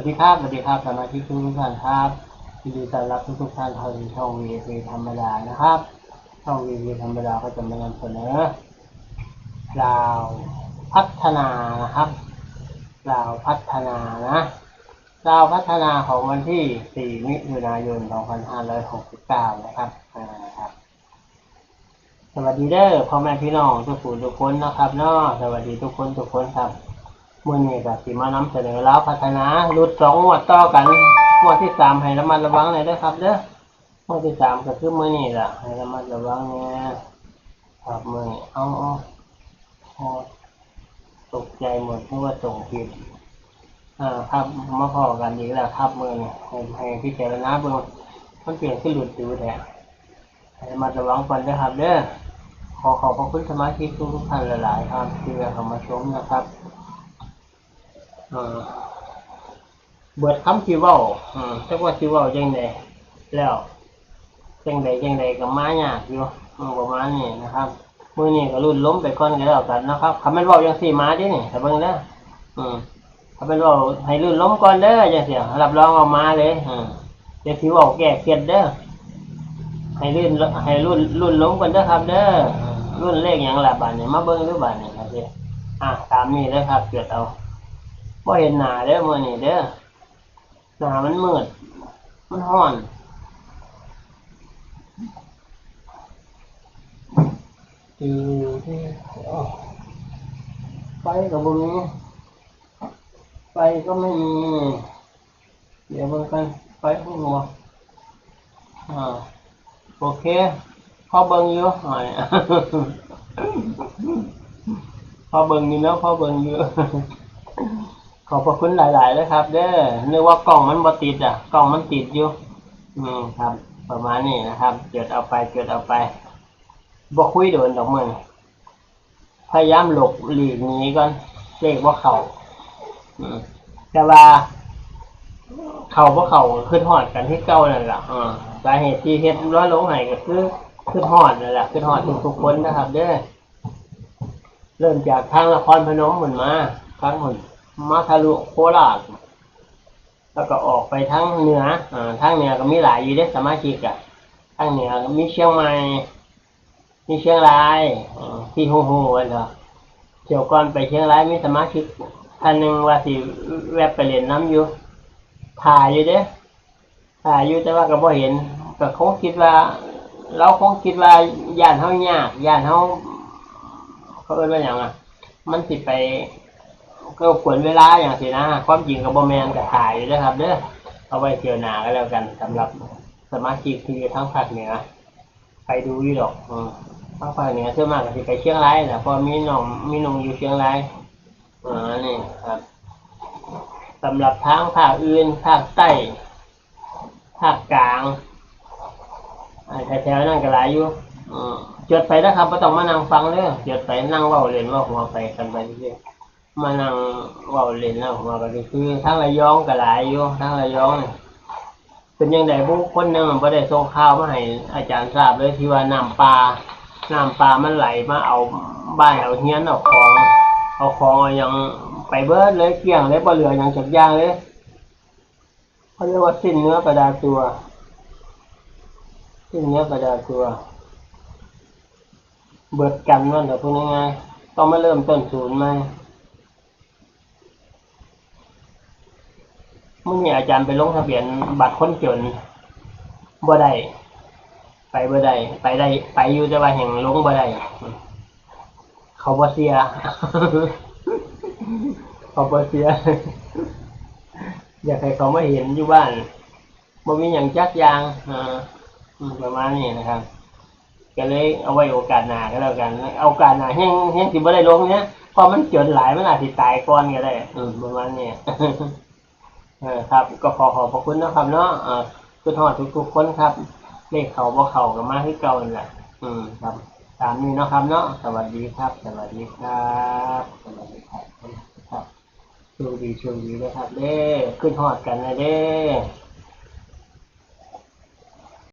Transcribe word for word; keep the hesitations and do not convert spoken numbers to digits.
วัสดีครับ สวัสดีครับ สมาชิกทุกท่านครับ ยินดีต้อนรับทุกๆท่านเข้าสู่ช่อง วี เอฟ เอ ธรรมดานะครับ ช่อง วี เอฟ เอ ธรรมดาก็จะมานำเสนอ ลาวพัฒนานะครับ ลาวพัฒนานะ ลาวพัฒนาของวันที่ สี่ มิถุนายน สองพันห้าร้อยหกสิบเก้า นะครับ อ่า ครับ สวัสดีเด้อ พ่อแม่พี่น้องทุกผู้ทุกคนนะครับเนาะ สวัสดีทุกคนทุกคนครับ มื้อนี้ก็สิมานำเสนอลาวพัฒนา หลุดสองงวดต่อกัน งวดที่สามให้ระมัดระวังหน่อยเด้อครับเด้อ งวดที่สามก็คือมื้อนี้ล่ะ ให้ระมัดระวังแน่ครับ มื้อนี้ เอา เอา โอ้ ตกใจหมด นึกว่าส่งผิด อ่า ครับ มาพ้อกันอีกแล้วครับ มื้อนี้ ให้ ให้พิจารณาเบิ่ง มันเปลี่ยนขึ้นหลุดอยู่แท้ ให้ระมัดระวังก่อนเด้อครับเด้อ ขอขอบพระคุณสมาชิกทุกๆท่านหลายๆครับ ที่เข้ามาชมนะครับ เอ่อ เบิดคำสิเว้า อืม จักว่าสิเว้าจั่งใด แล้ว จั่งใดจั่งใดก็มายากอยู่ อืม ประมาณนี้นะครับ มื้อนี้ก็รุ่นลมไปก่อนก็แล้วกันนะครับ คันแม่นเว้าจั่งซี้มาเด้นี่ ถ้าเบิ่งเด้อ อืม คันแม่นเว้าให้รุ่นลมก่อนเด้อ จั่งซี้ รับรองว่ามาเลย อืม เดี๋ยวสิเว้าแก้เคล็ดเด้อ ให้รุ่น ให้รุ่น รุ่นลมก่อนเด้อครับเด้อ อืม รุ่นเลขหยังล่ะบาดนี้ มาเบิ่งดูบาดนี้ครับพี่ อ่ะ ตามนี้เลยครับ จดเอา บ่เห็นหน้าเด้อ มื้อนี้เด้อ หน้ามันมืด มันร้อน อยู่ที่ อ้อ ไฟก็บ่มี ไฟก็ไม่มี เดี๋ยวเบิ่งกัน ไฟคงบ่ อ่า โอเค พอเบิ่งอยู่ อ่า พอเบิ่งอยู่เนาะ พอเบิ่งอยู่ ขอบพระคุณหลายๆเลยครับ เด้อ นึกว่ากล้องมันบ่ติดอ่ะ กล้องมันติดอยู่ อืม ครับ ประมาณนี้นะครับ จดเอาไป จดเอาไป บ่คุยโดนดอกมื้อนี้ พยายามหลบหลีกหนีก่อน เลขบ่เข้า อืม แต่ว่า เข้าบ่เข้าก็คิดฮอดกันคือเก่านั่นล่ะ อ่า สาเหตุที่เฮ็ดบ่ลงให้ก็คือ คิดฮอดนั่นแหละ คิดฮอดทุกๆคนนะครับ เด้อ เริ่มจากทางนครพนมพุ้นมา ทางพุ้น มาทะลุโคราช แล้วก็ออกไปทางเหนือ อ่า ทางเหนือก็มีหลายอยู่เด้ สมาชิกอะ ทางเหนือก็มีเชียงใหม่ มีเชียงราย อ่า ที่ฮู้ๆกันเนาะ เที่ยวก่อนไปเชียงรายมีสมาชิกท่านหนึ่งว่าสิแวะไปเล่นนำอยู่ ถ่าอยู่เด้ ถ่าอยู่แต่ว่าก็บ่เห็น ก็คงคิดว่า ลาวคงคิดว่าย้านเฮายาก ย้านเฮา เขาเอิ้นว่าหยังอะ มันสิไปรบกวนเวลาหยังซี้นะ ความจริงก็บ่แม่น ก็ถ่าอยู่เด้อครับเด้อ เอาไว้เที่ยวหน้าก็แล้วกัน สำหรับสมาชิกที่อยู่ทางภาคเหนือ ไปดูอยู่ดอก อืม ทางภาคเหนือส่วนมากก็สิไปเชียงรายแหละ เพราะมีน้อง มีน้องอยู่เชียงราย อ่า นี่ครับ สำหรับทางภาคอื่น ภาคใต้ ภาคกลาง อ่า แถวๆนั้นก็หลายอยู่ อืม จดไปนะครับ บ่ต้องมานั่งฟังเด้อ จดไปนั่งเว้าเล่นเว้าหัวไปกันไปเรื่อยๆ มานั่งเว้าเล่นเว้าหัวกันซื่อๆ ทางระยองก็หลายอยู่ ทางระยองนี่ เป็นจั่งใดบุ คนหนึ่งมันบ่ได้ส่งข่าวมาให้อาจารย์ทราบเลย ที่ว่าน้ำป่า น้ำป่ามันไหลมาเอาบ้านเอาเรือนเอาของ เอาของเอาหยังไปเบิดเลย เกลี้ยงเลย บ่เหลือหยังจักอย่างเลย เขาเรียกว่าสิ้นเนื้อประดาตัว สิ้นเนื้อประดาตัว เบิดกันว่าเถอะ พูดง่ายๆ ต้องมาเริ่มต้นศูนย์ใหม่ มื้อนี้อาจารย์ไปลงทะเบียนบัตรคนจน บ่ได้ ไปบ่ได้ ไปได้ ไปอยู่แต่ว่าแฮ่งลงบ่ได้ เขาบ่เชื่อ เขาบ่เชื่อ อยากให้เขามาเห็นอยู่บ้าน บ่มีหยังจักอย่าง อ่า อืม ประมาณนี้นะครับ ก็เลยเอาไว้โอกาสหน้าก็แล้วกัน โอกาสหน้าแฮ่ง แฮ่งสิบ่ได้ลงเนี่ย เพราะมันจนหลาย มันอาจสิตายก่อนก็ได้ อืม ประมาณนี้ เออ ครับ ก็ขอขอบพระคุณนะครับเนาะ เอ่อ คิดฮอดทุกๆคนครับ เลขเข้าบ่เข้าก็มาคือเก่านั่นแหละ อืม ครับ ตามนี้เนาะครับเนาะ สวัสดีครับ สวัสดีครับ สวัสดีครับ ครับ โชคดี โชคดีนะครับเด้อ คิดฮอดกันนะเด้อ